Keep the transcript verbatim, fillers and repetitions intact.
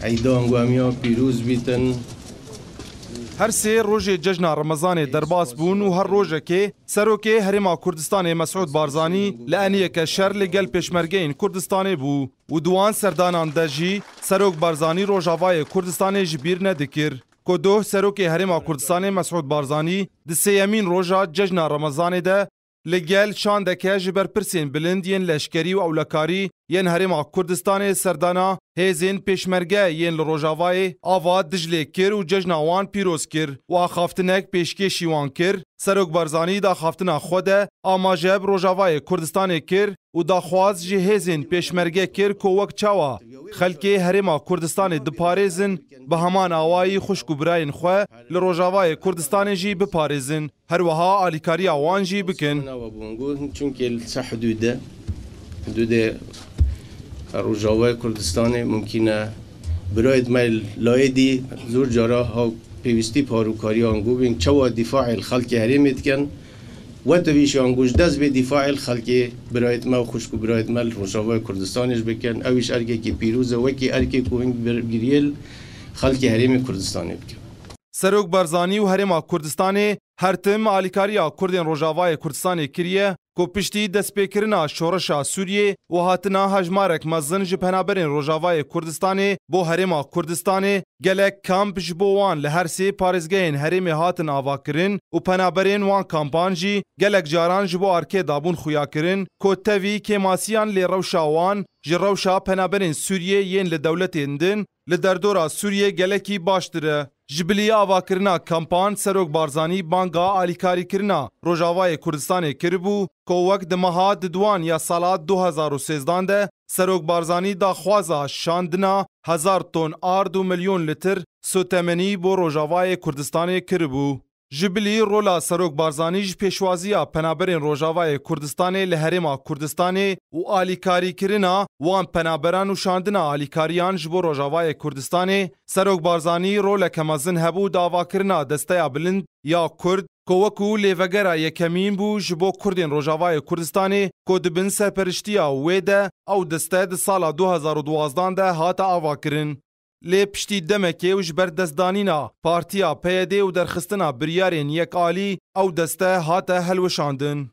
Eyda ango em ya pîroz bîtin. Her sê rojê cejna Remezanê derbas bûn û her rojekê Serokê Herêma Kurdistanê Mesûd Barzanî li eniyeke şer li gel pêşmergeyên Kurdistanê bû û di wan serdanan de jî Serok Barzanî Rojavayê Kurdistanê ji bîr nedikir. Ku doh Serokê Herêma Kurdistanê Mesûd Barzanî di sêyemîn roja cejna Remezanê de li gel şandeke ji berpirsên bilind yên leşkerî û ewlekarî yên Herêma Kurdistanê serdana hêzên pêşmerge yên li Rojavayê ava Diclê kir û cejna wan pîroz kir û axaftinek pêşkêşî wan kir. Serok Barzanî di axaftina xwe de amaje bi Rojavayê Kurdistanê kir û daxwaz ji hêzên pêşmerge kir ku wek çawa xelkê Herêma Kurdistanê diparêzin, bi heman awayî xwişk û birayên xwe li Rojavayê Kurdistanê jî biparêzin. Her wiha alîkariya wan jî bikin. Nawa bûn got, çunkê li ser hidûd e, hidûdê Rojavayê Kurdistanê mumkîn e birayêt me layê dî zor cara ha pêwîstî parûkariya ango bên çawa dîfaê li xelkê herêmê dikin. Wetevî jî ango ji dest bê dîfaê li xelkê birayêt me û xwişk û birayêt me li Rojavayê Kurdistanê jî bikin. Ew jî erkekî pîroz e, wekî erkê ku hûn bir-, giriyê li xelkê herêmê Kurdistanê bikin. Serok Barzanî û Herêma Kurdistanê her tim alîkariya Kurdên Rojavayê Kurdistanê kiriye ku piştî destpêkirina şoreşa Sûriyê û hatina hejmarek mezin ji penaberên Rojavayê Kurdistanê bo Herêma Kurdistanê, gelek kamp ji bo wan li her sê parêzgehên herêmê hatin avakirin û penaberên wan kampan jî gelek caran ji bo arkê dabûn xuya kirin ku tevî kêmasiyan lê rewşa wan ji rewşa penaberên Sûriyê yên li dewletên din li derdora Sûriyê gelekî baştir e. Ji bilî avakirina kampan Serok Barzanî banga alîkarîkirina Rojavayê Kurdistanê kiribû ku wek di meha diduwan ya sala du hezar û sêzdan de Serok Barzanî daxwaza şandina hezar ton ard û milyon litir sotemenî bo Rojavayê Kurdistanê kiribû. Ji bilî rola Serok Barzanî ji pêşwaziya penaberên Rojavayê Kurdistanê li Herêma Kurdistanê û alîkarîkirina wan penaberan û şandina alîkariyan ji bo Rojavayê Kurdistanê, Serok Barzanî roleke mezin hebû di avakirina desteya bilind ya Kurd, ku wekû lêvegera yekemîn bû ji bo Kurdên Rojavayê Kurdistanê, ku di bin serperiştiya wê de ew deste di sala du hezar û duwazdan de hate avakirin. Lê piştî demekê û ji ber destdanîna partiya P Y D û derxistina biryarên yekalî, ew deste hate helweşandin.